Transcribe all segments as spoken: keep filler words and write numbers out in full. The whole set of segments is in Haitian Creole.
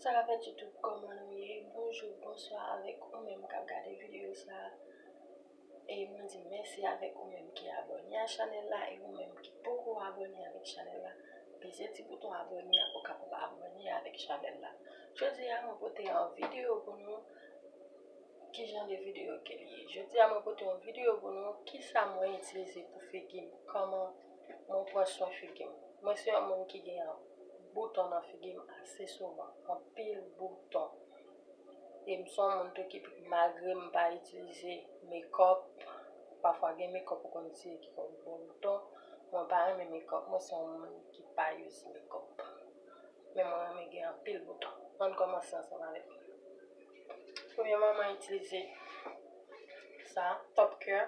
Sa k ap fèt YouTube, kòman nou ye? Bonjou, bonswa avèk ou menm k ap gade videyo sa a. E mwen di mèsi avèk ou menm ki abòne a chanèl la e ou menm ki poko abòne avèk chanèl la. Peze ti bouton abòne a pou w kapab abòne avèk chanèl la. Jodi a mwen pote yon videyo pou nou. Ki jan de videyo ke li ye? Jodi a mwen pote yon videyo pou nou, kisa mwen itilize pou figi m, kòman mwen pran swen figi m. Mwen se yon moun ki gen bouton nan figi m ase souvan, anpil bouton. E m se yon moun tou ki, malgre m pa itilize mekòp, pafwa gen mekòp ou konn itilize ki konn bon bouton, mwen pa renmen mekòp, mwen se yon moun ki pa use mekòp. Men mwen renmen gen anpil bouton. Ann kòmanse ansanm avèk mwen. Premyèman, mwen itilize sa, Top Care,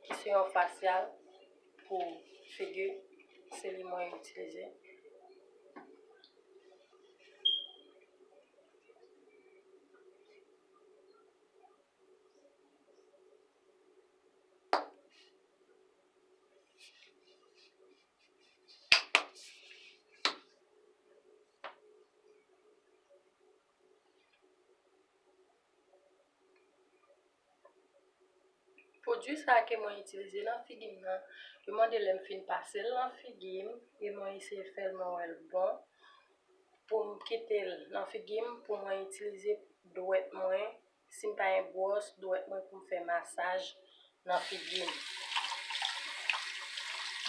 ki se yon fasyal pou figi. Se li mwen itilize. Pwodui sa a ke mwen itilize nan figi m nan, yo mande lè m fin pase l nan figi m, e mwen eseye fè l, mwen wè l bon. Pou m kite l nan figi m, pou mwen itilize dwèt mwen, si m pa gen bwòs, dwèt mwen pou m fè masaj nan figi m.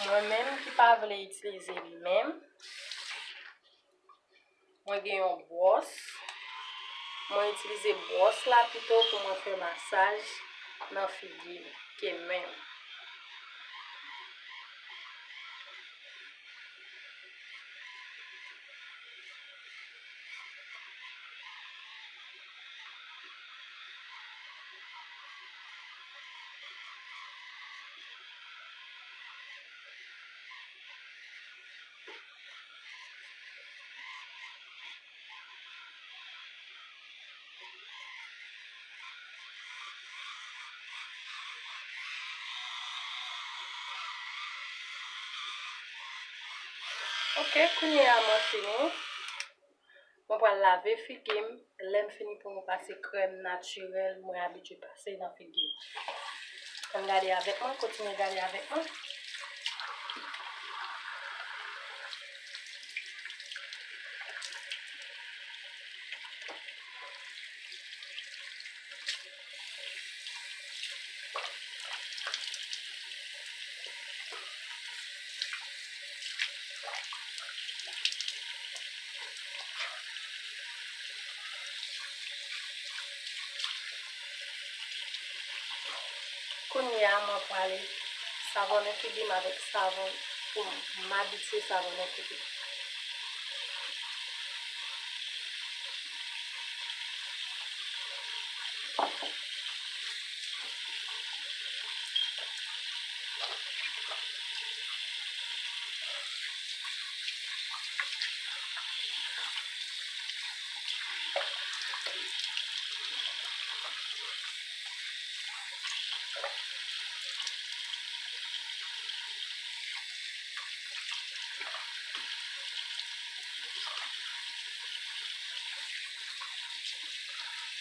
Mwen menm ki pa vle itilize men m, mwen gen yon bwòs. Mwen itilize bwòs la pito pou mwen fè masaj nan figi m ke men m. Ok, kounye a mwen fini. Mwen pral lave figi m. Lè m fini pou mwen pase krèm natirèl mwen abitye pase nan figi m. Ann gade avèk mwen, kontinye gade avèk mwen. Kounye a, mwen prale savònnen figi m avèk savon pou m abitye savònnen figi m.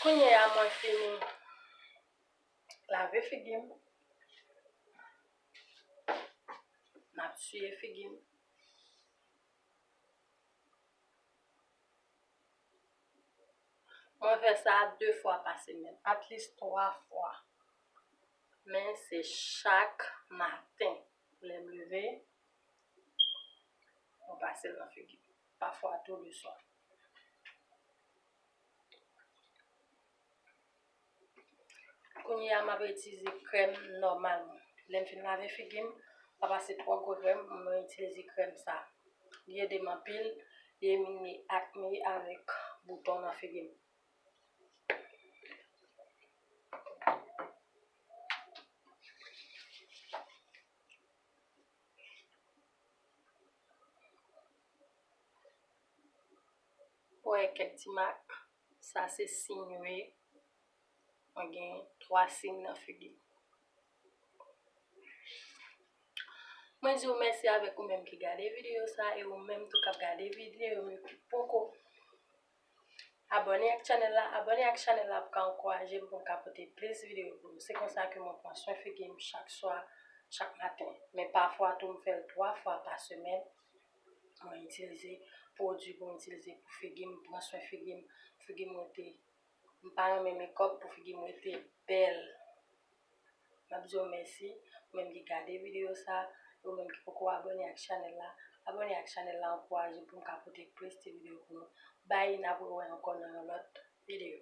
Kounye a mwen fini lave figi m, m ap siye figi m. Mwen fè sa de fwa pa semèn, at least twa fwa. Men se chak maten, lè m leve, mwen pase l nan figi m. Pafwa tou le swa. Kounye a, m ap itilize krèm nòmal mwen. Lè m fin lave figi m, m pa pase twò gwo krèm, mwen itilize krèm sa. Li ede m anpil, li elimine akne avèk bouton nan figi m. Ou wè kèk ti mak, sa se siy yo ye. Mwen gen twa siy nan figi m. Mwen di w mèsi avèk ou menm ki gade videyo sa e ou menm tou k ap gade videyo m yo ki poko Abòne ak chanèl la, abòne ak chanèl la pou ka ankouraje m pou m ka pote plis videyo pou nou. Se konsa ke mwen pran swen figi m chak swa, chak maten. Men pafwa tou m fè l twa fwa pa semèn. Mwen itilize pwodui pou m itilize pou figi m, pran swen figi m, figi m rete. M pa renmen mekòp pou figi m rete bèl. M ap di w mèsi, ou menm ki gade videyo sa, ou menm ki poko abòne ak chanèl la, abòne ak chanèl la, ankouraje pou m ka pote plis ti videyo pou nou. Bye, n ap rewè ankò nan yon lòt videyo.